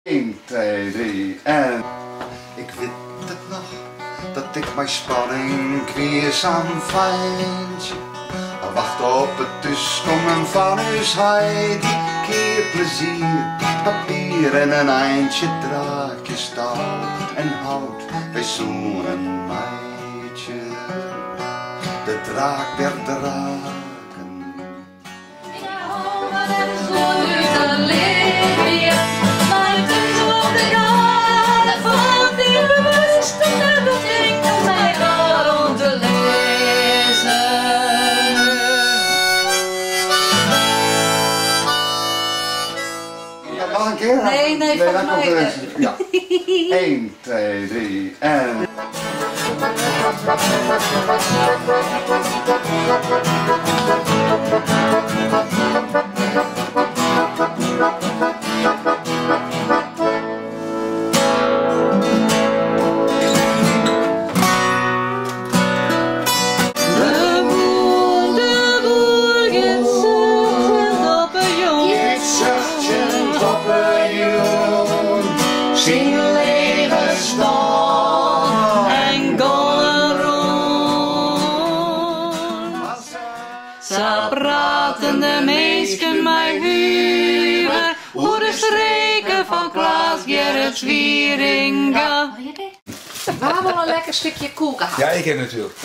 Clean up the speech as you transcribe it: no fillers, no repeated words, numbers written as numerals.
Eén, twee, drie en. Ik wit it noch, dat ik mei spanning kwea sa'n feintsje wachte op it thúskommen fan ús heit. Dy kear plezier, papier en in eintsje draakjestou en hout. Wy soenen meitsje, de draak der draken. Noch in kear? Nee, nee, Nee, dan volgens komt mij. er Ja. 1, 2, 3 en. De boer, de boer giet suchtsjend op 'e jûn. Giet suchtsjend op 'e jûn, syn lege stâl. En gongen rûn. Sa praten de minsken mei huver oer de streken fan Klaas Gerrits Wieringa. Wa wol in lekker stikje koeke ha? Ja, ik kin natuerlik.